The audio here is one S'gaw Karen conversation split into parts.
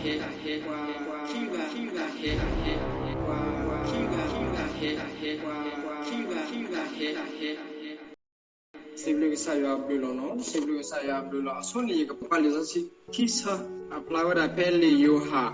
ပှၤခံဂၤခံဂၤဟဲ, ပှၤခံဂၤခံဂၤဟဲ, ပှၤခံဂၤခံဂၤဟဲ, ပှၤခံဂၤခံဂၤဟဲ, စံးဘျုးကစၢ်ယွၤအဘျုးလီၤနီၤ, စံးဘျုးကစၢ်ယွၤအဘျုးလီၤ. အဆိန့ၣ် ယကဖးလံာ်စီဆှံခံဆၢ, အဖျါဝဲဒၣ်ဖဲလံာ်ယိၤဟၣ်,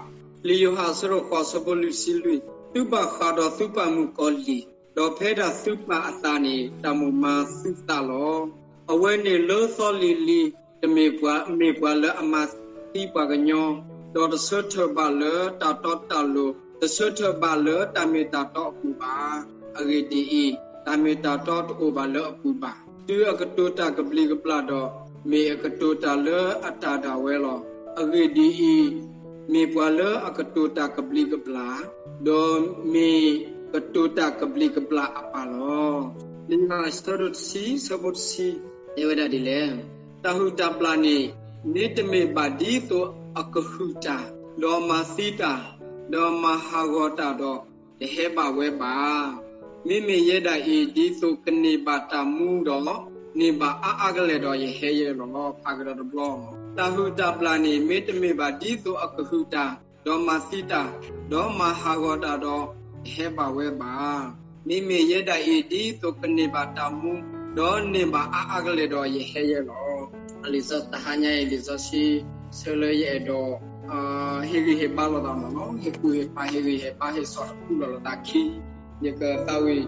လံာ်ယိၤဟၣ်အဆၢဒိၣ်ဃိးအဆၢဖိလွံၢ်ဆံလွံၢ်, သုဘၣ်ဃးဒီးသုပၢ်မုၣ်ကီၤလံၢ်, ဒီးဖဲဒၣ်သုပၢ်အသးန့ၣ် တၢ်မိၣ်မၤသုသးလီၤ. အဝဲန့ၣ်လၢသီလံၤလံၤ တမ့ၢ်ပှၤ, မ့ၢ်ပှၤလၢအမၤသံပှၤကညီ, ဒီးတဆၢထၢၣ်ဘၣ်လၢတၢ်တီတၢ်လိၤ, တဆၢထၢၣ်ဘၣ်လၢတၢ်မ့ၢ်တၢ်တီအပူၤဘၣ်. အဂ့ၢ်ဒ်အံၤ, တၢ်မ့ၢ်တၢ်တီတအိၣ်ဘၣ်လၢအပူၤဘၣ်. တုၤအကတိၤတၢ်ကဘျံးကဘျၣ်ဒီး, မ့ၢ်အကတိၤတၢ်လၢအတၢ်ဒၣ်ဝဲလီၤ. အဂ့ၢ်ဒ်အံၤ, မ့ၢ်ပှၤလၢအကတိၤတၢ်ကဘျံးကဘျၣ်, ဒီးမ့ၢ်ကတိၤတၢ်ကဘျံးကဘျၣ်အပၢ်လီၤ. လံာ်ယိၤဟၣ်အဆၢဒိၣ်တဆံ အဆၢဖိတဆံ, တဲဝဲဒၣ်ဒ်လဲၣ်. တၢ်ဟုၣ်တၢ်ဘျၣ်န့ၣ် မ့တမ့ၢ်ဘၣ်ဒ်သိးအကဟုၣ်တၢ်, ဒီးမၤသံတၢ်, ဒီးမၤဟးဂီၤတၢ်ဒီး, တဟဲဘၣ်ဝဲဘၣ်. မ့မ့ၢ်ယဲဒၣ်အံၤ ဒ်သိးကန့ၢ်ဘၣ်တၢ်မူဒီး, န့ၢ်ဘၣ်အါအါကလဲာ်ဒီးယဟဲယဲလီၤ. ဖးကဒီးတဘျီ, တၢ်ဟုၣ်တၢ်ဘျၣ်န့ၣ် မ့တမ့ၢ်ဘၣ်ဒ်သိးအကဟုၣ်တၢ်, ဒီးမၤသံတၢ်, ဒီးမၤဟးဂီၤတၢ်ဒီး, တဟဲဘၣ်ဝဲဘၣ်. မ့မ့ၢ်ယဲဒၣ်အံၤ ဒ်သိးကန့ၢ်ဘၣ်တၢ်မူ, ဒီးန့ၢ်ဘၣ်အါအါကလဲာ်ဒီးယဟဲယဲလီၤ. အလံာ်စီဆှံ တဟါညါအံၤ လံာ်စီဆှံ ဆၢလၢယအဲၣ်ဒိး ဟ့ၣ်ဂံၢ်ဟ့ၣ်ဘါလိာ်သးမ့ၢ်နီၤ, ဟ့ၣ်ကူၣ်ဟ့ၣ်ဖး ဟ့ၣ်ဂံၢ်ဟ့ၣ်ဘါ ဟ့ၣ်ဆီၣ်တဖုလီၤလိာ်သးခံ, ယကသးဝံၣ်,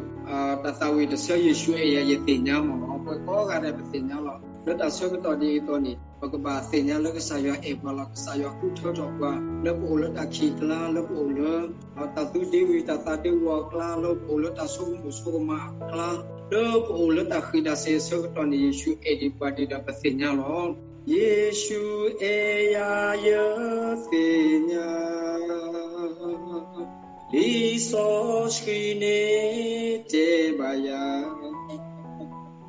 တၢ်သးဝံၣ်တဆၢ ယ့ၣ်ၡူးအဲၣ်ယၤ ယသ့ၣ်ညါမ့ၢ်နီၤ, ပှၤကိးဂၤဒဲးပသ့ၣ်ညါလီၤ. လၢတၢ်ဆၢကတီၢ်ဒ်အံၤအသိးန့ၣ် ပကဘၣ်သ့ၣ်ညါလၢကစၢ်ယွၤအဲၣ်ပှၤလီၤ, ကစၢ်ယွၤဃုထၢထီၣ်ပှၤ လၢပအိၣ်လၢတၢ်ခံးအကျါ, လၢပအိၣ်လၢ တၢ်သူဒ့ဝံၤ တၢ်သးဒ့ဝီၤအကျါ, လၢပအိၣ်လၢတၢ်ဆိကမိၣ်ဆိကမးအကျါ, လၢပအိၣ်လၢတၢ်ဃံးတၢ်စ့ၤအဆၢကတီၢ်န့ၣ် ယ့ၣ်ၡူးအဲၣ်ဒံးပှၤဒံးဒီးပသ့ၣ်ညါလီၤ. ယ့ၣ်ၡူးအဲၣ်ယၤ ယသ့ၣ်ညါ, လံာ်စီဆှံန့ၣ်တဲဘၣ်ယၤ,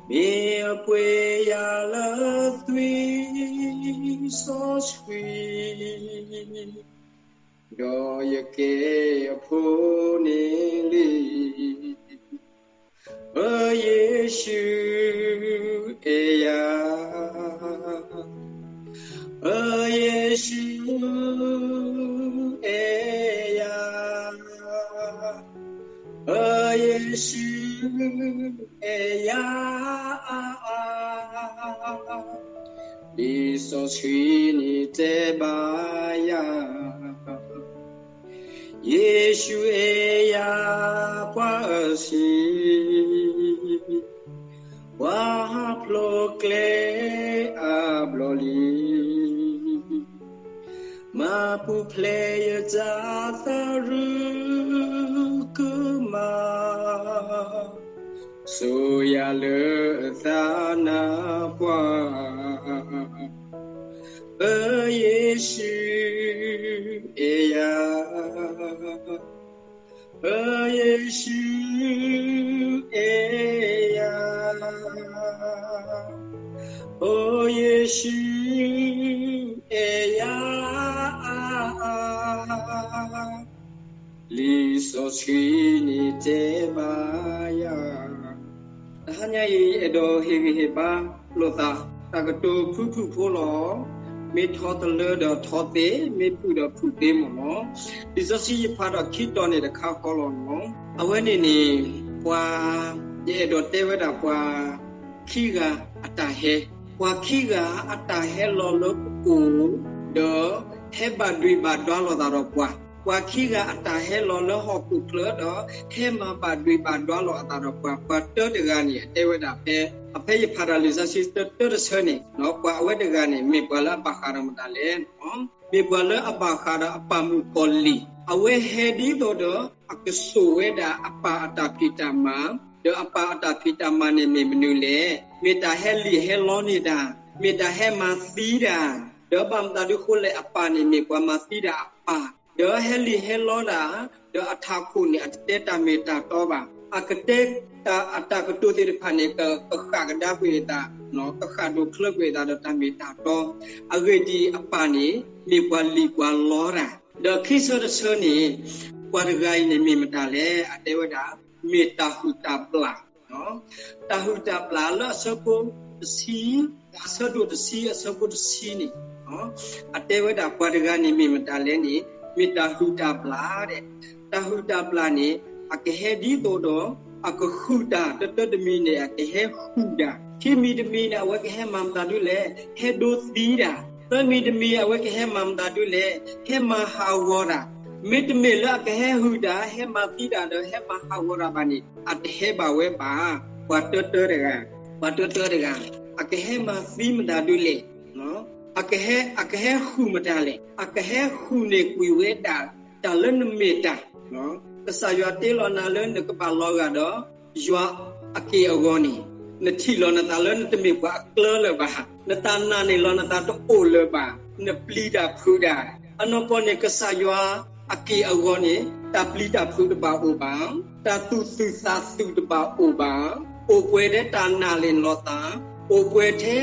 မ့ၢ်အပှ့ၤယၤလၢသွံၣ်စီဆှံ, ဒီးယကဲအဖိန့ၣ်လံ. ပယ့ၣ်ၡူးအဲၣ်ယၤ, ပယ့ၣ်ၡူးအဲၣ်ယၤ, ပယ့ၣ်ၡူးအဲၣ်ယၤ, လံာ်စီဆှံန့ၣ်တဲဘၣ်ယၤ, ယ့ၣ်ၡူးအဲၣ်ယၤ ပှၤအၢၣ်ဆံး, ပှၤဟးဖျိးကျဲအါဘျီလံ, မၤပူၤဖျဲးယတၢ်သးရူကမၣ်, စိယၤလၢသးနါပှၢ်, ပယ့ၣ်ၡူးအဲၣ်ယၤ, ပယ့ၣ်ၡူးအဲၣ်ယၤ, ပယ့ၣ်ၡူးအဲၣ်ယၤ, လံာ်စီဆှံန့ၣ်တဲဘၣ်ယၤ. တဟါညါအံၤ အဲၣ်ဒိးဟ့ၣ်ဂံၢ်ဟ့ၣ်ဘါလိာ်သး တၢ်ကတိၤဖုဖုၣ်ဖိလီၤ. မ့ၢ်ထီတလၢဒီးထီသ့, မ့ၢ်ဖုၣ်ဒီးဖုၣ်သ့မ့ၢ်နီၤ. လံာ်စီဆှံယဖးဒီးခံတီၤန့ၣ်တခါဃီလီၤနီၤ. အဝဲန့ၣ်န့ၣ် ပှၤ, ယအဲၣ်ဒိးတဲဝဲဒၣ်ပှၤခံဂၤအတၢ်ဟဲ, ပှၤခံဂၤအတၢ်ဟဲလီၤလၢပအိၣ်, ဒီးဟဲဘၣ်ဒွံးဘၣ်ဒွါလိာ်သးဒီးပှၤ, ပှၤခံဂၤအတၢ်ဟဲလီၤလၢဟီၣ်ခိၣ်ချၢဒီး ဟဲမၤဘၣ်ဒွံးဘၣ်ဒွါလိာ်အသးဒီးပှၤ, ပှၤတၢတဂၤန့ၣ် အတဲဝဲဒၣ်ဖဲ, ဖဲယဖးတၢ်လံာ်စီဆှံတၢတဆၢန့ၣ် ပှၤအဝဲတဂၤန့ၣ် မ့ၢ်ပှၤလၢအဘၣ်ဃးဒီးမတၤလဲၣ် မ့ၢ်ပှၤလၢအဘၣ်ဃးဒီးအပၢ်မုၣ်ကီၤလံၢ်, အဝဲဟဲဒ်သိးဒီးအကစိာ်ဝဲဒၣ်အပၢ်အတၢ်ဖံးတၢ်မၤ, ဒီးအပၢ်အတၢ်ဖံးတၢ်မၤန့ၣ်မ့ၢ်မနုၤလဲၣ်, မ့ၢ်တၢ်ဟဲလံာ်ဟဲလီန့ၢ်တၢ်, မ့ၢ်တၢ်ဟဲမၤသံတၢ်, ဒီးဘၣ်မတၤဒုဃိလဲၣ် အပၢ်န့ၣ်မ့ၢ်ပှၤမၤသံဒၣ်အပၢ်, ဒီးဟဲလံာ်ဟဲလီတၢ်, ဒီးအထးခိၣ်န့ၣ် အတတဲတၢ်မ့ၢ်တၢ်တီဘၣ်, အကတဲ အတၢ်ကတိၤသ့ၣ်တဖၣ်န့ၣ် ကဃၣ်ကဒါကွံာ်အသး, ကဃၣ်ဒိၣ်ချၢကွံာ်အသးဒီးတၢ်မ့ၢ်တၢ်တီ, အဂ့ၢ်ဒ်အံၤအပၢ်န့ၣ် မ့ၢ်ပှၤလံၤပှၤလီတၢ်, ဒီးခံဆၢတဆၢန့ၣ် ပှၤတဂၤအံၤန့ၣ်မ့ၢ်မတၤလဲၣ် အတဲဝဲဒၣ် မ့ၢ်တၢ်ဟုၣ်တၢ်ဘျၣ်, တၢ်ဟုၣ်တၢ်ဘျၣ်လၢအဆၢဖိတဆံ, အဆၢဒိၣ်တဆံ အဆၢဖိတဆံန့ၣ် အတဲဝဲဒၣ်ပှၤတဂၤန့ၣ်မ့ၢ်မတၤလဲၣ်န့ၣ် မ့ၢ်တၢ်ဟုၣ်တၢ်ဘျၣ်ဒဲး, တၢ်ဟုၣ်တၢ်ဘျၣ်န့ၣ် အကဟဲဒ်သိးဒီး အကဟုၣ်တၢ်တတၢတမံၤန့ၣ် အကဟဲဟုၣ်တၢ်, ခံမံၤတမံၤန့ၣ် အဝဲကဟဲမၤမတၤဒုလဲၣ်, ဟဲဒိသံတၢ်, သၢမံၤတမံၤ အဝဲကဟဲမၤမတၤဒုလဲၣ်, ဟဲမၤဟးဂီၤတၢ်, မ့တမ့ၢ်လၢအကဟဲဟုၣ်တၢ် ဟဲမၤသံတၢ်ဒီး ဟဲမၤဟးဂီၤတၢ်ဘၣ်န့ၣ် အတဟဲဘၣ်ဝဲဘၣ်, ပှၤတၢတၢတဂၤ, ပှၤတၢတၢတဂၤ, အကဟဲမၤသံမတၤဒုလဲၣ် အကဟဲ အကဟဲဟုၣ်မတၤလဲၣ်, အကဟဲဟုၣ်န့ၢ်ကွံာ်ဝဲဒၣ် တၢ်လၢနမ့ၢ်တၢ်, ကစၢ်ယွၤတ့လီၤနၤလၢနကဘၣ်လီၤဂာ်ဒီး ယွၤအက့ၢ်အဂီၤန့ၣ်, နထံၣ်လီၤနသးလၢနတမ့ၢ်ပှၤအကျၢလၢၤဘၣ်, နတၢ်နာ်န့ၢ်လီၤနသးတအိၣ်လၢၤဘၣ်, နပျံၤတၢ်ဖုးတၢ်, အနီၢ်ကီၢ်န့ၣ် ကစၢ်ယွၤအက့ၢ်အဂီၤန့ၣ် တၢ်ပျံၤတၢ်ဖုးတဘၣ်အိၣ်ဘၣ်, တၢ်သူၣ်သုၣ်သးသုၣ်တဘၣ်အိၣ်ဘၣ်, အိၣ်ပှဲၤထဲတၢ်နာ်န့ၢ်လီၤသး, အိၣ်ပှဲၤထဲ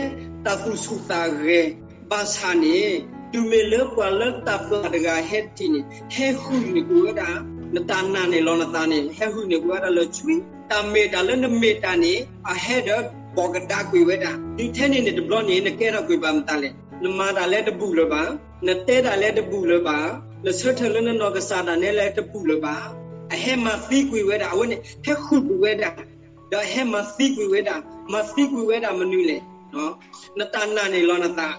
တၢ်သူၣ်ဆူၣ်သးဂဲၤ, ဘၣ်ဆၣ်န့ၣ် တုၤမ့ၢ်လၢပှၤလၢတၢ်ပျၢ်တဂၤဟဲတထံၣ်န့ၣ် ဟဲဟုၣ်န့ၢ်ကွံာ်ဝဲဒၣ် နတၢ်နာ်န့ၢ်လီၤနသးန့ၣ် ဟဲဟုၣ်န့ၢ်ကွံာ်ဝဲဒၣ်လၢဆွံ, တၢ်မ့ၢ်တၢ်လၢနမ့ၢ်တၢ်န့ၣ် အဟဲဒီးဘီၣ်ကဒါကွံာ်ဝဲဒၣ်, ဒ်ထဲန့ၣ်န့ၣ်တဘျီန့ၣ် နကဲထီၣ်ကွံာ်ဘၣ်မတၤလဲၣ်, နမၤတၢ်လၢတဘူၣ်လၢၤဘၣ်, နတဲတၢ်လၢတဘူၣ်လၢၤဘၣ်, နဆၢထၢၣ်လၢနနီၢ်ကစၢ်ဒၣ်နဲလဲၣ်တဘူၣ်လၢၤဘၣ်, အဟဲမၤသံကွံာ်ဝဲဒၣ်, အဝဲန့ၣ် ဟဲဟုၣ်ကွံာ်ဝဲဒၣ် ဒီးအဟဲမၤသံကွံာ်ဝဲဒၣ်, မၤသံကွံာ်ဝဲဒၣ်မနုၤလဲၣ်, နတၢ်နာ်န့ၢ်လီၤနသး,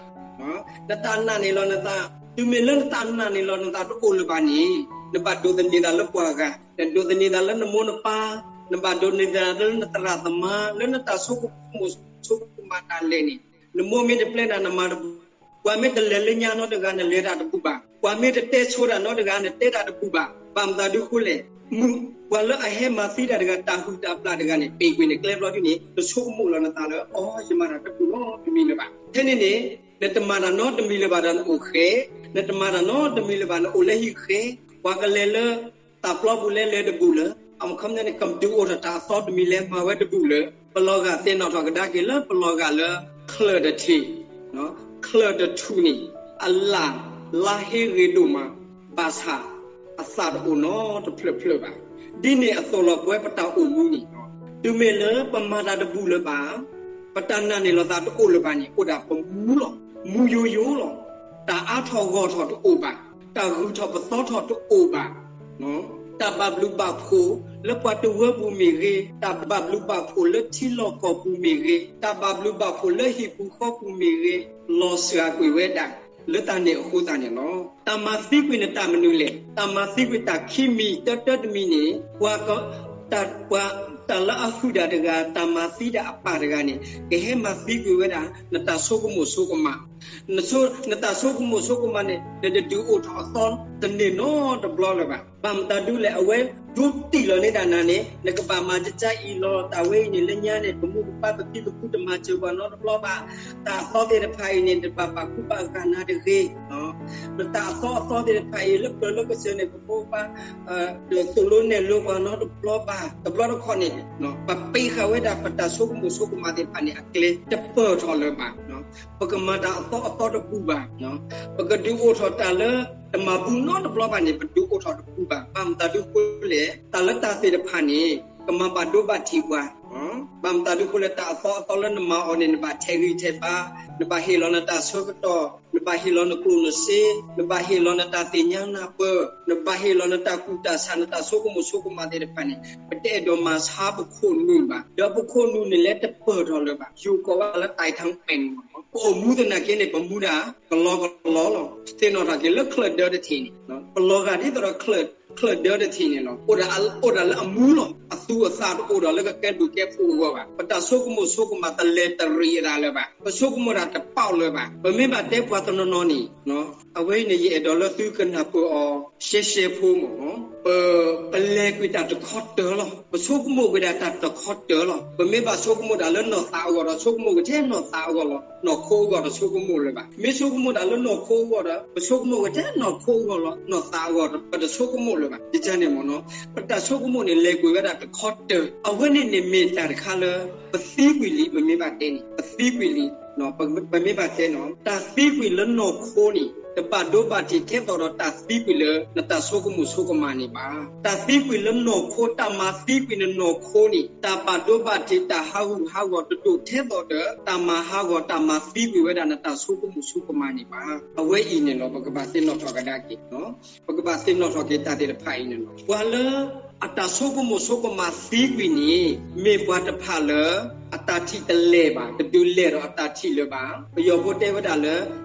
နတၢ်နာ်န့ၢ်လီၤနသး, တုၤမ့ၢ်လၢနတၢ်နာ်န့ၢ်လီၤနသးတအိၣ်လၢၤဘၣ်န့ၣ် နဘၣ်ဒိးသန့ၤသးလၢပှၤဂၤ, နဒိးသန့ၤသးလၢနမိၢ်နပၢ်, နဘၣ်ဒိးသန့ၤသးလၢနသရၣ်သမါ, လၢနတၢ်ဆိကမိၣ်ဆိကမးတၢ်လဲၣ်န့ၣ်, နမိၢ်မ့ၢ်တပျဲနၤနမၤတဘူၣ်, ပှၤမ့ၢ်တလဲၤလၢညါနီတဂၤ နလဲၤတၢ်တဘူၣ်ဘၣ်, ပှၤမ့ၢ်တတဲဆိတၢ်နီတဂၤ နတဲတၢ်တဘူၣ်ဘၣ်, ဘၣ်မတၤဒုဃိလဲၣ်, မုၢ်ပှၤလၢအဟဲမၤသံတၢ်တဂၤ တၢ်ဟုၣ်တၢ်ဘျၣ်တဂၤန့ၣ် ပ့ၤကွံာ်န့ၣ်ကျဲဘျီဒ်န့ၣ် နဆိကမိၣ်လီၤနသးလၢ အိ ယမၤတၢ်တဘူၣ်နီတမံၤလၢၤဘၣ်, ထဲန့ၣ်န့ၣ် နတမၤတၢ်နီတမံၤလၢၤဘၣ်ဒီးနအိၣ်ဃဲ, နတမၤတၢ်နီတမံၤလၢၤဘၣ် နအိၣ်လၢဟံၣ်ဃဲ, ပှၤကလဲၤလၢ တၢ်ပျီပူၤလဲၤလဲၤတဘူၣ်လၢၤ, အခီပညီန့ၣ် ကဒုးအိၣ်ထီၣ်တၢ်အသီတမံၤလဲၤမၤဝဲတဘူၣ်လၢၤ, ပလီၤဂာ်သ့ၣ်နီၣ်ထီၣ်ကဒါက့ၤလၢပလီၤဂာ်လၢ ချၢၣ်တထံး, ချၢၣ်တထူၣ်န့ၣ် အလၣ်လါဟ့ဂ့ၤဒိၣ်မး, ဘၣ်ဆၣ် အသၣ်တအိၣ်နီတဖျၢၣ်ဖျၢၣ်ဘၣ်. ဒ်န့ၣ်အသိးလီၤ ပဝဲပတၢ်အိၣ်မူန့ၣ်, တုၤမ့ၢ်လၢပမၤတၢ်တဘူၣ်လၢၤဘၣ်, ပတၢ်နာ်န့ၢ်လီၤသးတအိၣ်လၢၤဘၣ်န့ၣ် အိၣ်ဒၣ်ပမူလီၤ. မူယိယိလီၤ. တၢ်အါထီၣ်ဂီၢ်ထီၣ်တအိၣ်ဘၣ်. တၢ်ဂုၤထီၣ်ပသီထီၣ်တအိၣ်ဘၣ်. တၢ်ဘၣ်ဘျုးဘၣ်ဖှိၣ်လၢပှၤတဝၢပူၤမ့ၢ်ဂ့ၤ, တၢ်ဘၣ်ဘျုးဘၣ်ဖှိၣ်လၢထံလီၢ်ကီၢ်ပူၤမ့ၢ်ဂ့ၤ, တၢ်ဘၣ်ဘျုးဘၣ်ဖှိၣ်လၢဟံၣ်ပူၤဃီပူၤမ့ၢ်ဂ့ၤ, လီၤစှၤကွံာ်ဝဲဒၣ် လၢတၢ်န့ၣ်အဃိသတးန့ၣ်လီၤ. တၢ်မၤသံကွံာ်နတၢ်မနုၤလဲၣ်. တၢ်မၤသံကွံာ်တၢ်ခံမံၤတၢတၢတမံၤန့ၣ် ပှၤ တၢ် ပှၤ တၢ်လၢအဟုၣ်တၢ်တဂၤ, တၢ်မၤသံတၢ်အပၢ်တဂၤန့ၣ် ကဟဲမၤသံကွံာ်ဝဲဒၣ် နတၢ်ဆိကမိၣ်ဆိကမး, နတၢ်ဆိကမိၣ်ဆိကမးန့ၣ် နတဒုးအိၣ်ထီၣ်အသီတန့ၢ်နီတဘျီလၢၤဘၣ်. ဘၣ်မတၤဒုလဲၣ်, အဝဲဒိးတံၢ်လီၤန့ၢ်ဒၣ်နၤန့ၣ် နကဘၣ်မၤကကါအံၤလီၤ. တၢ်ဝဲအံၤန့ၣ် လၢညါန့ၣ် ပမိၢ်ပပၢ်ပဖံပဖုတမၤစၢၤပှၤနီတဘျီဘၣ်. တၢ်အသီသ့ၣ်တဖၣ်အံၤန့ၣ် တဘၣ်ပာ်ကူပာ်ဂာ်နၤတဂ့ၤ. နတၢ်အသီအသီသ့ၣ်တဖၣ်အံၤ လၢပျၢၤလၢကစၢၢ်န့ၣ် ပမိၢ်ပပၢ် ဒၢးသိၣ်လိနဲၣ်လိပှၤနီတဘျီဘၣ်. တဘျီတခီၣ်န့ၣ် ပပ့ဃာ်ဝဲဒၣ်ပတၢ်ဆိကမိၣ်ဆိကမးသ့ၣ်တဖၣ်န့ၣ် အကျဲတပၢၢ်ထီၣ်လၢၤဘၣ်. ပကမၤတၢ်အသီအသီတဘူၣ်ဘၣ်. ပကဒုးအိၣ်ထီၣ်တၢ်လၢတမၤဘူၣ်နီတဘျီဘၣ်န့ၣ် ပဒုးအိၣ်ထီၣ်တဘူၣ်ဘၣ်. ဘၣ်မတၤဒုဃိလဲၣ်, တၢ်လၢတၢ်သ့ၣ်တဖၣ်န့ၣ် ကမၤဘၣ်ဒိဘၣ်ထံးပှၤ. ဘၣ်မတၤဒုဃိလဲၣ်, တၢ်အသီအသီလၢနမၤအီၤန့ၣ် နဘၣ်ထဲးဂံၢ်ထဲးဘါ, နဘၣ်ဟ့ၣ်လီၤနတၢ်ဆၢကတီၢ်, နဘၣ်ဟ့ၣ်လီၤနကျိၣ်နစ့, နဘၣ်ဟ့ၣ်လီၤနတၢ်သ့ၣ်ညါနၢ်ပၢၢ်, နဘၣ်ဟ့ၣ်လီၤနတၢ်ကူၣ်တၢ်ဆး နတၢ်ဆိကမိၣ်ဆိကမးသ့ၣ်တဖၣ်န့ၣ် ပတအဲၣ်ဒိးမၤဆါပခိၣ်နူာ်ဘၣ်. ဒီးပခိၣ်နူာ်န့ၣ် လဲၤတပၢၢ်ထီၣ်လၢၤဘၣ်. ယိၤကိးဝဲဒၣ်လၢ တၢ်ထၢၣ်ပဲၣ်န့ၣ်မ့ၢ်နီၤ, ပအိၣ်မူသနာ်က့န့ၣ် ပမူဒၣ် ကလီကလီလီၤ. သ့ၣ်နီၣ်ထီၣ်က့ၤလၢချၢၣ်ဒၢတထံးန့ၣ်, ပလီၤဂာ်ဒ်သိးဒီး ချၢၣ်ဒၢတထံးန့ၣ်လီၤ. အိၣ်ဒၣ်လၢအမူလီၤ. အသူအသၣ်တအိၣ်ဒီးလၢကကဲဘျုးကဲဖှိၣ်အဂီၢ်ဘၣ်. ပတၢ်ဆိကမိၣ်ဆိကမးတလဲၤတရံးအသးလၢၤဘၣ်. ပဆိကမိၣ်ဒၣ်တပီၣ်လၢၤဘၣ်. ပမ့ၢ်ဘၣ်တဲပှၤတနီၤနီၤန့ၣ်, အဝဲအံၤန့ၣ် ယအဲၣ်ဒိးလၢသုကနၢ်ပၢၢ်အီၤရှဲရှဲဖိမ့ၢ်နီၤ. ပ ပလဲၤကွံာ်တၢ်တခီတၢၤလီၤ. ပဆိကမိၣ်ကွံာ်ဒၣ်တၢ်တခီတၢၤလီၤ. ပမ့ၢ်ဘၣ်ဆိကမိၣ်ဒၣ်လၢနီၢ်သးအဂီၢ်ဒီး ဆိကမိၣ်ကထဲနီၢ်သးအဂီၢ်လီၤ. နီၢ်ခိအဂီၢ်တဆိကမိၣ်လၢၤဘၣ်. မ့ၢ်ဆိကမိၣ်ဒၣ်လၢနီၢ်ခိအဂီၢ်ဒီး ပဆိကမိၣ်ကထဲနီၢ်ခိအဂီၢ်လီၤ. နီၢ်သးအဂီၢ် ပတဆိကမိၣ်လၢၤဘၣ်. ယကန့ၣ်မ့ၢ်နီၤ, ပတၢ်ဆိကမိၣ်န့ၣ် လဲၤကွံာ်ဝဲဒၣ်တခီတၢၤ. အဝဲန့ၣ်န့ၣ်မ့ၢ်တၢ်တခါလၢ ပသံကွံာ်လံ ပမ့ၢ်ဘၣ်တဲန့ၣ်, ပသံကွံာ်လံ. ပမ့ၢ်ဘၣ်တဲနီၤ, တၢ်သံကွံာ်လၢနီၢ်ခိန့ၣ် တဘၣ်ဒိဘၣ်ထံးထဲသိးဒီးတၢ်သံကွံာ်လၢနတၢ်ဆိကမိၣ်ဆိကမးန့ၣ်ဘၣ်. တၢ်သံကွံာ်လၢနီၢ်ခိ, တၢ်မၤသံကွံာ်နနီၢ်ခိန့ၣ်, တၢ်ဘၣ်ဒိဘၣ်ထံး, တၢ်ဟးဂူာ်ဟးဂီၤတဒိၣ်ထဲသိးဒီး တၢ်မၤဟးဂီၤ တၢ်မၤသံကွံာ်ဝဲဒၣ်နတၢ်ဆိကမိၣ်ဆိကမးန့ၣ်ဘၣ်. အဝဲအံၤန့ၣ်လီၤ ပကဘၣ်သ့ၣ်နီၣ်ထီၣ်ကဒါက့ၤ ပကဘၣ်သ့ၣ်နီၣ်ထီၣ်က့ၤတၢ်သ့ၣ်တဖၣ်အံၤန့ၣ်လီၤ. ပှၤလၢအတၢ်ဆိကမိၣ်ဆိကမးသံကွံာ်န့ၣ် မ့ၢ်ပှၤတဖၣ်လၢ အတၢ်ထံၣ်တလဲၢ်ဘၣ်, တဒုးလဲၢ်ဒီးအတၢ်ထံၣ်လၢၤဘၣ်. ပယီၤဖိတဲဝဲဒၣ်လၢ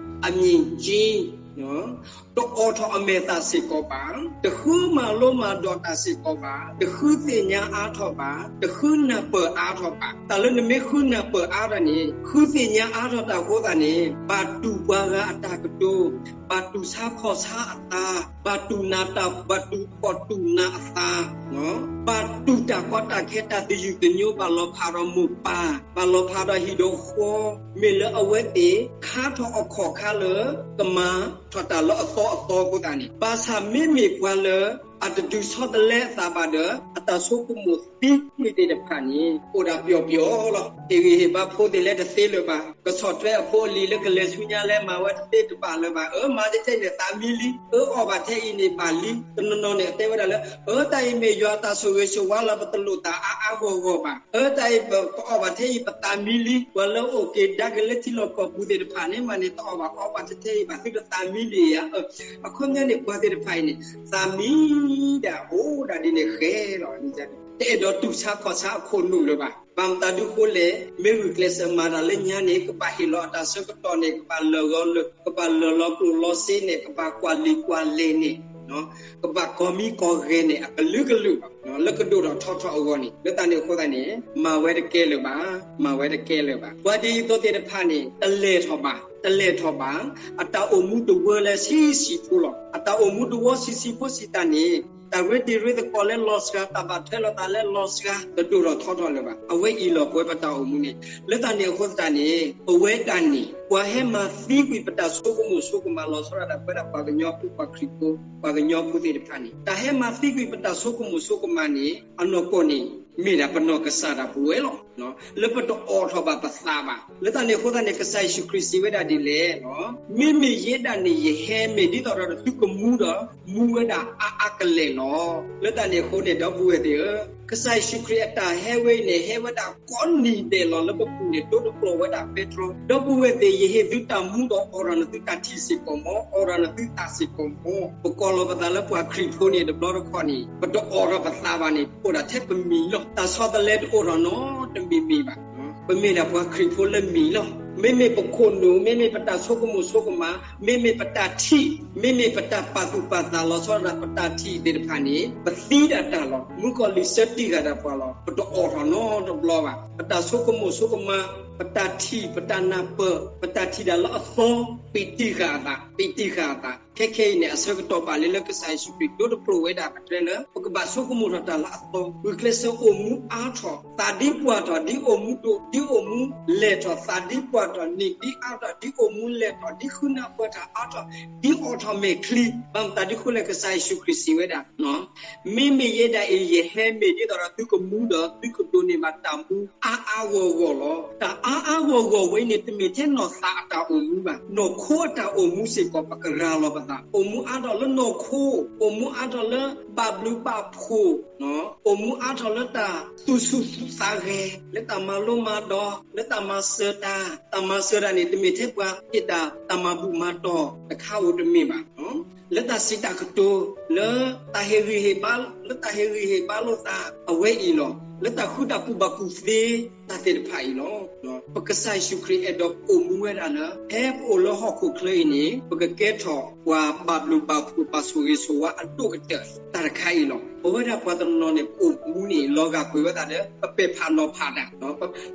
အမြင်ကင်း တအိးထီၣ်အမဲာ်သးစ့ၢ်ကီးဘၣ်, တဃုမၤလိမၤဒိးတၢ်စ့ၢ်ကီးဘၣ်, တဃုသ့ၣ်ညါအါထီၣ်ဘၣ်, တဃုနၢ်ပၢၢ်အါထီၣ်ဘၣ်. တၢ်လၢနမ့ၢ်ဃုနၢ်ပၢၢ်အါထီၣ်န့ၣ် ဃုသ့ၣ်ညါအါထီၣ်တၢ်အဃိသတးန့ၣ် ဘၣ်တူၢ်ပှၤဂၤအတၢ်ကတိၤ, ဘၣ်တူၢ်ဆါခီၣ်ဆါအသး, ဘၣ်တူၢ်နၢ်တၢ်, ဘၣ်တူၢ်အီၣ်တူၢ်နၤအသး, ဘၣ်တူၢ်တၢ်ကီတၢ်ခဲတၢ်သယုၢ်သညိ, ဘၣ်လီၤဖးဒီးမိၢ်ပၢ်, ဘၣ်လီၤဖးဒီးဟံၣ်ဒီးဃီ, မ့ၢ်လၢအဝဲသ့ၣ်ခါထီၣ်အခီၣ်ခါလၢ ကမၤထီၣ်တၢ်လၢအသီအသီအဃိသတးန့ၣ်, ဘၣ်ဆၣ်မ့မ့ၢ်ပှၤလၢ အတဒုးဆီတလဲအသးဘၣ်ဒီး အတၢ်ဆိကမိၣ်သံကွံာ်သ့ၣ်တဖၣ်န့ၣ် အိၣ်ဒၣ်ပျီပျီလီၤ. ဟ့ၣ်ဂံၢ်ဟ့ၣ်ဘါဖိသ့ၣ်လၢတသ့လၢၤဘၣ်, ကဆီၣ်ထွဲအဖိအလံၤလၢကလဲၤဆူညါလၢမၤဝဲတသ့တဘၣ်လၢၤဘၣ်, အၢ မၤတထဲန့ၣ်သးမံလံ, အၢ အီၣ်ဘၣ်ထဲအံၤန့ၣ်ဘၣ်လံ. တနီၤနီၤန့ၣ် အတဲဝဲဒၣ်လၢ အၢ တၢ်အံၤမ့ၢ်ယွၤအတၢ်ဆိၣ်ဂ့ၤဆိၣ်ဝါလီၤ, ပတလိၣ်တၢ်အါအါဂီၢ်ဂီၢ်ဘၣ်. အၢ တၢ်အံၤပအီၣ်ဘၣ်ထဲအံၤ ပသးမံလံ. ပှၤလၢအအိၣ်က့ၤဒါက့ၤလၢထံလီၢ်ကီၢ်ပူၤသ့ၣ်တဖၣ်န့ၣ် မ့ၢ်န့ၣ် တအီၣ်ဘၣ်အီဘၣ်ထဲထဲအံၤဘၣ်, သုတသးမံလံဧါ. အခီပညီန့ၣ် ပှၤသ့ၣ်တဖၣ်အံၤန့ၣ် သးမံဒၣ်အိၣ်ဒၣ်ဒ်န့ၣ်ဃဲလီၤ. တအဲၣ်ဒိးတူၢ်ဆါခီၣ်ဆါအခိၣ်နူာ်လၢၤဘၣ်. ဘၣ်မတၤဒုဃိလဲၣ်, မ့ၢ်ဂုာ်ကျဲးစၢးမၤတၢ်လၢညါန့ၣ် ကဘၣ်ဟ့ၣ်လီၤအတၢ်ဆၢကတီၢ်န့ၣ်, ကဘၣ်လၢာ်ဂီၤလၢာ်, ကဘၣ်လၢာ်လီၤကျိၣ်လီၤစ့န့ၣ်, ကဘၣ်ကွၢ်လံာ်ကွၢ်လဲၢ်န့ၣ်, ကဘၣ်ကီၤမံကီၤဂဲၤန့ၣ် အကလုာ်ကလုာ်ဘၣ်. လၢကဒိၣ်ထီၣ်ထီထီၣ်အဂီၢ်န့ၣ်, လၢတၢ်န့ၣ်အဃိသတးန့ၣ် မၤဝဲတကဲလၢၤဘၣ်, မၤဝဲတကဲလၢၤဘၣ်. ပှၤဒ်သိးသ့ၣ်တဖၣ်န့ၣ် တလဲၤထီၣ်ဘၣ်, တလဲၤထီၣ်ဘၣ်. အတၢ်အိၣ်မူတဝၢလၢဆံးဆံးဖိလီၤ. အတၢ်အိၣ်မူတဝၢဆံးဆံးဖိစံးတၢ်န့ၣ်, တၢ်ရ့တံၤရ့သကိးလၢလီၤစှၤ, တၢ်ဘၣ်ထွဲလိာ်သးလၢလီၤစှၤ, တဒိၣ်ထီၣ်ထီထီၣ်လၢၤဘၣ်. အဝဲအံၤလီၤ ပဝဲပတၢ်အိၣ်မူန့ၣ်, လၢတၢ်န့ၣ်အဃိသတးန့ၣ် ပဝဲဒၣ်န့ၣ် ပှၤဟဲမၤသံကွံာ်ပတၢ်ဆိကမိၣ်ဆိကမးလီၤဆီဒၣ်တၢ် ပဝဲဒၣ်ပှၤကညီဖိ ပှၤခရံာ်ဖိ, ပှၤကညီဖိသ့ၣ်တဖၣ်န့ၣ် တၢ်ဟဲမၤသံကွံာ်ပတၢ်ဆိကမိၣ်ဆိကမးန့ၣ် အနီၢ်ကီၢ်န့ၣ် မ့ၢ်ဒၣ်ပနီၢ်ကစၢ်ဒၣ်ပဝဲလီၤ. လၢပတအိးထီၣ်ဘၣ်ပသးဘၣ်. လၢတၢ်န့ၣ်အဃိသတးန့ၣ် ကစၢ်ယ့ၣ်ၡူးခရံာ်စံးဝဲဒၣ်ဒ်လဲၣ်, မ့မ့ၢ်ယဲဒၣ်န့ၣ် ယဟဲမ့ၢ်ဒ်သိးဒီးသုကမူဒီး မူဝဲဒၣ်အါအါကလဲာ်လီၤ. လၢတၢ်န့ၣ်အဃိန့ၣ် ဒီပုၢ်ဝဲၢ်သ့ၣ်ဧၢ, ကစၢ်ယ့ၣ်ၡူးခရံာ်အတၢ်ဟဲဝဲအံၤန့ၣ် ဟဲဝဲဒၣ်ကိးနံၤဒဲးလီၤလၢပပူၤန့ၣ် ဒိတပျီၤဝဲဒၣ်ပဲတြီ. ဒီပုၢ်ဝဲၢ်သ့ၣ်, ယဟ့ၣ်သုတၢ်မူဒီးအိးထီၣ်နသုတၢ်ထံၣ်စ့ၢ်ကီးမီၢ်, အိးထီၣ်နသုသးစ့ၢ်ကီးမီၢ်. ပကိးလီၤပသးလၢပှၤခရံာ်ဖိန့ၣ် တဘျီတခီၣ်န့ၣ် ပတအိးထီၣ်ပသးဘၣ်န့ၣ် ပအိၣ်ဒၣ်ထဲပမံၤလီၤ. တၢ်ဆီတလဲတအိးထီၣ်နီတမံၤမံၤဘၣ်. ပမ့ၢ်ဒၣ်ပှၤခရံာ်ဖိလၢမံၤလီၤ. မ့မ့ၢ်ပခိၣ်နူာ်, မ့မ့ၢ်ပတၢ်ဆိကမိၣ်ဆိကမး, မ့မ့ၢ်ပတၢ်ထံၣ်, မ့မ့ၢ်ပတၢ်ပာ်သူၣ်ပာ်သးလီၤဆီဒၣ်တၢ် ပတၢ်ထံၣ်သ့ၣ်တဖၣ်န့ၣ် ပသံဒၣ်တၢ်လီၤ. မုၣ်ကီၤလံၢ်ဆၢတံၢ်ဃာ်ဒၣ်ပှၤလီၤ. ပတအိးထီၣ်နီတဘျီဘၣ်. ပတၢ်ဆိကမိၣ်ဆိကမး, ပတၢ်ထံၣ်, ပတၢ်နၢ်ပၢၢ်, ပတၢ်ထံၣ်ဒၣ်လၢအသီ, ပတံၢ်ဃာ်အသး, ပတံၢ်ဃာ်အသး. ခဲခဲအံၤန့ၣ် အဆၢကတီၢ်ဘၣ်လံလၢကစၢ်ယ့ၣ်ၡူးခရံာ်ဒိတပျီၤဝဲဒၣ်ပတြၢၤလၢ ပကဘၣ်ဆိကမိၣ်ထီၣ်တၢ်လၢအသီ, ဂုာ်ကျဲးစၢးအိၣ်မူအါထီၣ်, သးဒ်ပှၢ်ထီၣ်, ဒ်အိၣ်မူဒိၣ်, ဒ်အိၣ်မူလဲၢ်ထီၣ်, သးဒ်ပှၢ်ထီၣ်, နံၣ်ဒ်အါထီၣ်, ဒ်အိၣ်မူလဲၢ်ထီၣ်, ဒ်ဃုနၢ်ပၢၢ်တၢ်အါထီၣ်, ဒ်အိးထီၣ်မဲာ်ချံ. ဘၣ်မတၤဒုဃိလဲၣ်, ကစၢ်ယ့ၣ်ၡူးခရံာ်စံးဝဲဒၣ် မ့မ့ၢ်ယဲဒၣ်အံၤ ယဟဲမ့ၢ်ဒ်သိးဒီးသုကမူဒီး သုကဒိးန့ၢ်ဘၣ်တၢ်မူအါအါဂီၢ်ဂီၢ်လီၤ. တၢ်အါအါဂီၢ်ဂီၢ်ဝဲအံၤန့ၣ် တမ့ၢ်ထဲနီၢ်သးအတၢ်အိၣ်မူဘၣ်. နီၢ်ခိအတၢ်အိၣ်မူစ့ၢ်ကီး ပကရၤလီၤပသး, အိၣ်မူအါထီၣ်လၢနီၢ်ခိ, အိၣ်မူအါထီၣ်လၢဘၣ်ဘျုးဘၣ်ဖှိၣ်, အိၣ်မူအါထီၣ်လၢတၢ်သူၣ်ဆူၣ်သးဂဲၤ, လၢတၢ်မၤလိမၤဒိး, လၢတၢ်မၤစၢၤတၢ်, တၢ်မၤစၢၤတၢ်န့ၣ် တမ့ၢ်ထဲပှၤဟ့ၣ်တၢ် တၢ်မၤဘူၣ်မၤတီၢ်တခါဧိၤတမ့ၢ်ဘၣ်. လၢတၢ်စံးတၢ်ကတိၤ, လၢတၢ်ဟ့ၣ်ဂံၢ်ဟ့ၣ်ဘါ, လၢတၢ်ဟ့ၣ်ဂံၢ်ဟ့ၣ်ဘါလိာ်သး အဝဲအံၤလီၤ. လၢတၢ်ဃုတၢ်ကူၣ်ဘၣ်ကူၣ်သ့တၢ်သ့ၣ်တဖၣ်အံၤလီၤ. ပကစၢ်ယ့ၣ်ၡူးခရံာ်အဲၣ်ဒိးပအိၣ်မူဝဲဒၣ်လၢ ဖဲပအိၣ်လၢဟီၣ်ခိၣ်ချၢအံၤန့ၣ် ပကကဲထီၣ်ပှၤဘၣ်ဘျုးဘၣ်ဖှိၣ် ဘၣ်ဆိၣ်ဂ့ၤဆိၣ်ဝါအဒိၣ်ကတၢၢ်တၢ်တခါအံၤလီၤ. ပဝဲဒၣ်ပှၤတနီၤနီၤန့ၣ် ပအိၣ်မူန့ၣ် လီၤဂာ်ကွံာ်ဝဲသးလၢ ပပဲာ်ဖးနီၤဖးတၢ်,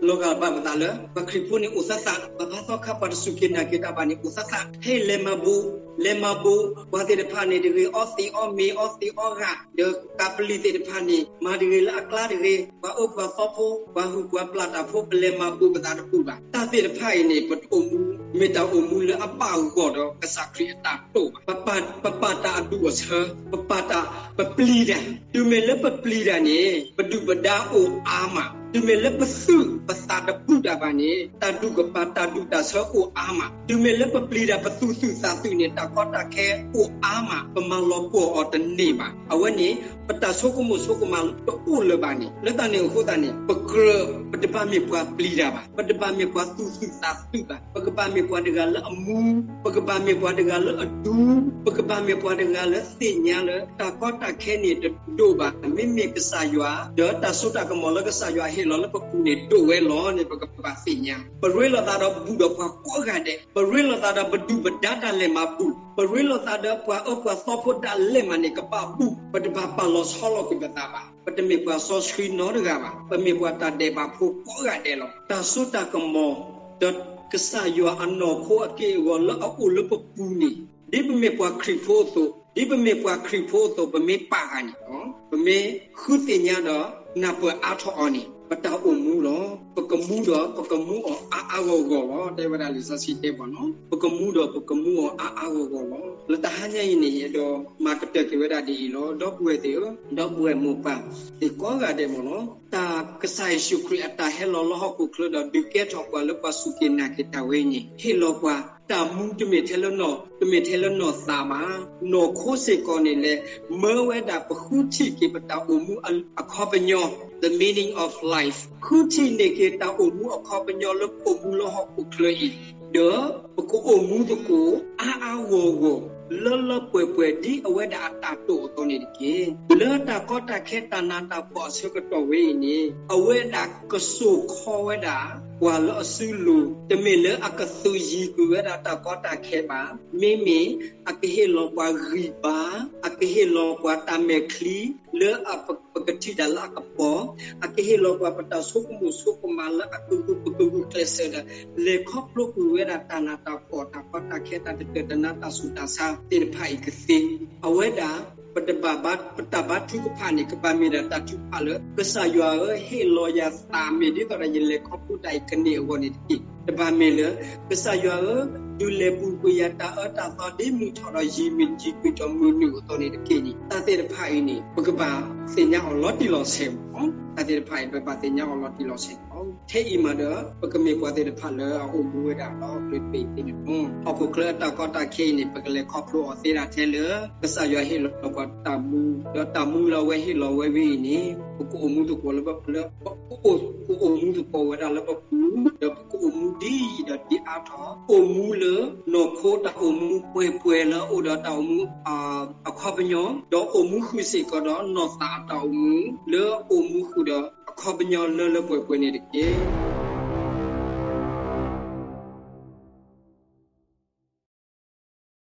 လီၤဂာ်ဘၣ်ပသးလၢ ပှၤခရံာ်ဖိန့ၣ်အိၣ်သးသး, ပှၤဖးသီခါ ပှၤတစူၢ်က့ၤနာ်က့ၤတၢ်ဘၣ်န့ၣ် အိၣ်သးသး, ဟဲလဲၤမၤဘူၣ်, လဲၤမၤဘူၣ်, ပှၤသ့ၣ်တဖၣ်န့ၣ် တဂ့ၤအီသံးအီမ့ၤ အီသံးအီဂၤ, ဒီးကးပလံၤသ့ၣ်တဖၣ်န့ၣ် မၤတဂ့ၤလၢအကျါတဂ့ၤ, ပှၤအၢပှၤသီဖိ, ပှၤဟုၣ်ပှၤပျၢ်တၢ်ဖိ ပလဲၤမၤဘူၣ်ပသးတဘူၣ်ဘၣ်. တၢ်သ့ၣ်တဖၣ်အံၤန့ၣ် ပတအိၣ်မူ မ့ၢ်တၢ်အိၣ်မူလၢအဘၣ်ဂီၢ်ဒီးကစၢ်ခရံာ်အတၢ်တိာ်ဘၣ်. ပပာ်တၢ်အဒူၣ်အဆၢ, ပပာ်တၢ်ပပျံၤတၢ်, တုၤမ့ၢ်လၢပပျံၤတၢ်န့ၣ် ပဒုၣ်ပဒါအိၣ်အါမး, တုၤမ့ၢ်လၢပသူၣ်ပသးတဘူၣ်တၢ်ဘၣ်န့ၣ် တၢ်ဒူၣ်ကပၤတၢ်ဒူၣ်တၢ်ဆၢအိၣ်အါမး, တုၤမ့ၢ်လၢပပျံၤတၢ်ပသူၣ်သူၣ်သးသူၣ်န့ၣ် တၢ်ကီတၢ်ခဲအိၣ်အါမး, ပမၤလီၤပှီၢ်အီၤတန့ၢ်ဘၣ်. အဝဲန့ၣ် ပတၢ်ဆိကမိၣ်ဆိကမးတအိၣ်လၢၤဘၣ်န့ၣ် လၢတၢ်န့ၣ်အဃိသတးန့ၣ် ပကြၢး ပတဘၣ်မ့ၢ်ပှၤပျံၤတၢ်ဘၣ်, ပတဘၣ်မ့ၢ်ပှၤသူၣ်သူၣ်သးသူၣ်ဘၣ်, ပကဘၣ်မ့ၢ်ပှၤတဂၤလၢအမူ, ပကဘၣ်မ့ၢ်ပှၤတဂၤလၢအဒူ, ပကဘၣ်မ့ၢ်ပှၤတဂၤလၢသ့ၣ်ညါလၢ တၢ်ကီတၢ်ခဲန့ၣ်တဒိၣ်ဘၣ်, မ့မ့ၢ်ကစၢ်ယွၤ ဒီးတၢ်စိတၢ်ကမီၤလၢကစၢ်ယွၤဟ့ၣ်လီၤလၢပပူၤန့ၣ်ဒိၣ်ဝဲလီၤန့ၣ် ပကဘၣ်သ့ၣ်ညါ. ပရ့လိာ်သးဒီးဘူၣ်ဒီးပှၤကိးဂၤဒဲး, ပရ့လိာ်သးဒီးပဒုၣ်ပဒါတၢ်လဲၤမၤဘူၣ်, ပရ့လိာ်သးဒီးပှၤအၢပှၤသီဖိဒၣ်လဲာ်မးန့ၣ် ကဘၣ်ဘူၣ်, ပတဘၣ်ပာ်လီၤဆီလီၤကွံာ်ပသးဘၣ်. ပတမ့ၢ်ပှၤစီဆှံနီတဂၤဘၣ်, ပမ့ၢ်ပှၤတၢ်ဒဲးဘးဖိကိးဂၤဒဲးလီၤ. တၢ်စိတၢ်ကမီၤ ဒီးကစၢ်ယွၤအနီၢ်ခိအက့ၢ်အဂီၤလၢအအိၣ်လၢပပူၤန့ၣ် ဒ်ပမ့ၢ်ပှၤခရံာ်ဖိအသိး, ဒ်ပမ့ၢ်ပှၤခရံာ်ဖိအသိး ပမ့ၢ်ပာ်ဃာ်န့ၣ်, ပမ့ၢ်ဃုသ့ၣ်ညါဒီးနၢ်ပၢၢ်အါထီၣ်အီၤန့ၣ် ပတၢ်အိၣ်မူလီၤ. ပကမူဒီးပကမူအီၤအါအါဂီၢ်ဂီၢ်လီၤ. တဲဝဲဒၣ်လံာ်စီဆှံတဲဘၣ်နီၤ, ပကမူဒီးပကမူအီၤအါအါဂီၢ်ဂီၢ်လီၤ. လၢတဟါညါအံၤန့ၣ် ယအဲၣ်ဒိးမၤကတၢၢ်က့ၤဝဲဒၣ်ဒ်အံၤလီၤ. ဒီပုၢ်ဝဲၢ်သ့ၣ်ဧၢ, ဒီပုၢ်ဝဲၢ်မိၢ်ပၢ်သ့ၣ်ကိးဂၤဒဲးမ့ၢ်နီၤ, တၢ်ကစၢ်ယ့ၣ်ၡူးခရံာ်အတၢ်ဟဲလီၤလၢဟီၣ်ခိၣ်ချၢဒီးဒုးကဲထီၣ်ပှၤလၢပှၤစူၢ်က့ၤနာ်က့ၤတၢ်ဝဲအံၤန့ၣ် ဟ့ၣ်လီၤပှၤ တၢ်မူတမ့ၢ်ထဲလၢနီၢ်, တမ့ၢ်ထဲလၢနီၢ်သးဘၣ်. နီၢ်ခိစ့ၢ်ကီးန့ၣ်လဲၤမၢဝဲဒၣ်ပဃုထံၣ်က့ၤပတၢ်အိၣ်မူအခီပညီ, the meaning of life, ဃုထံၣ်န့ၢ်က့ၤတၢ်အိၣ်မူအခီပညီလၢပအိၣ်မူလၢဟီၣ်ခိၣ်ချၢအံၤ, ဒီးပကအိၣ်မူသကိးအါအါဂီၢ်ဂီၢ် လၢလၢပှဲၤပှဲၤဒ်အဝဲဒၣ်အတၢ်တိာ်အသိးန့ၣ်တက့ၢ်. လၢတၢ်ကီတၢ်ခဲတၢ်နးတၢ်ဖှီၣ်အဆၢကတီၢ်ဝဲအံၤန့ၣ် အဝဲဒၣ်ကစိာ်ခီဝဲဒၣ် ပှၤလၢအစုလိၤ, တမ့ၢ်လၢအကသုးယံၤကွံာ်ဝဲဒၣ်တၢ်ကီတၢ်ခဲဘၣ်, မ့မ့ၢ်အကဟ့ၣ်လီၤပှၤဂံၢ်ဘါ, အကဟ့ၣ်လီၤပှၤတၢ်မဲာ်ချံ လၢပကထံၣ်တၢ်လၢအကပီၤ, အကဟ့ၣ်လီၤပှၤပတၢ်ဆိကမိၣ်ဆိကမးလၢအကဂုာ်ပကဂုာ်ကျဲးစၢးဒီး လဲၤခီဖျိကွံာ်ဝဲဒၣ်တၢ်နးတၢ်ဖှီၣ် တၢ်ကီတၢ်ခဲ တၢ်တတၢာ်တနါ တၢ်ဆူးတၢ်ဆါသ့ၣ်တဖၣ်အံၤကသ့, အဝဲဒၣ် ပတဘၣ်ဘါ ပတၢ်ဘါထုကဖၣ်န့ၣ် ကဘၣ်မ့ၢ်ဒၣ်တၢ်ထုကဖၣ်လၢ ကစၢ်ယွၤဧၢ, ဟ့ၣ်လီၤယၤသးမ့ၢ်ဒ်သိးဒီးယလဲၤခီဖျိတၢ်အံၤကန့ၢ်အဂီၢ်န့ၣ်တက့ၢ်. တဘၣ်မ့ၢ်လၢ ကစၢ်ယွၤဧၢ, ဒုးလဲၤပူၤကွံာ်ယၤတၢ်အၢတၢ်သီဒ်မုၢ်ထီၣ်ဒီးယံာ်မုၢ်ယံာ်ကွံာ်ထီၣ်မုၢ်နုာ်အသိးန့ၣ်တက့ၢ်န့ၣ် တၢ်သ့ၣ်တဖၣ်အံၤန့ၣ် ပကဘၣ်သ့ၣ်ညါအီၤလီၤတံၢ်လီၤဆဲးမး. တၢ်သ့ၣ်တဖၣ်အံၤ ပဘၣ်သ့ၣ်ညါအီၤလီၤတံၢ်လီၤဆဲးမး. ထဲအံၤမးဒီး ပကမ့ၢ်ပှၤသ့ၣ်တဖၣ်လၢအအိၣ်မူဝဲဒၣ်လၢဟီၣ်ခိၣ်ချၢတဘ့ၣ်သ့ၣ်န့ၣ်လီၤ. ဟီၣ်ခိၣ်ချၢအတၢ်ကီတၢ်ခဲအံၤန့ၣ် ပကလဲၤခီဖျိအီၤသ့ဒၣ်ထဲလၢ ကစၢ်ယွၤဟ့ၣ်လီၤပှၤတၢ်မူ, ဒီးတၢ်မူလၢအဝဲဟ့ၣ်လီၤဝဲဝဲအံၤန့ၣ် ပကအိၣ်မူသကိးလၢပ လၢ ပကအိၣ်မူသကိးဝဲဒၣ်လၢပပူၤ, ဒီးပကအိၣ်မူဒ်အံၤဒီးဒ်အါထီၣ် အိၣ်မူလၢနီၢ်ခိတၢ်အိၣ်မူပှဲၤပှဲၤလၢအအိၣ်ဒီးတၢ်အိၣ်မူ အခီပညီ, ဒီးအိၣ်မူဃုာ်စ့ၢ်ကီးဒီးနီၢ်သးအတၢ်အိၣ်မူ လၢအိၣ်မူဃုာ်ဒီးအခီပညီလၢလၢပှဲၤပှဲၤန့ၣ်တက့ၢ်.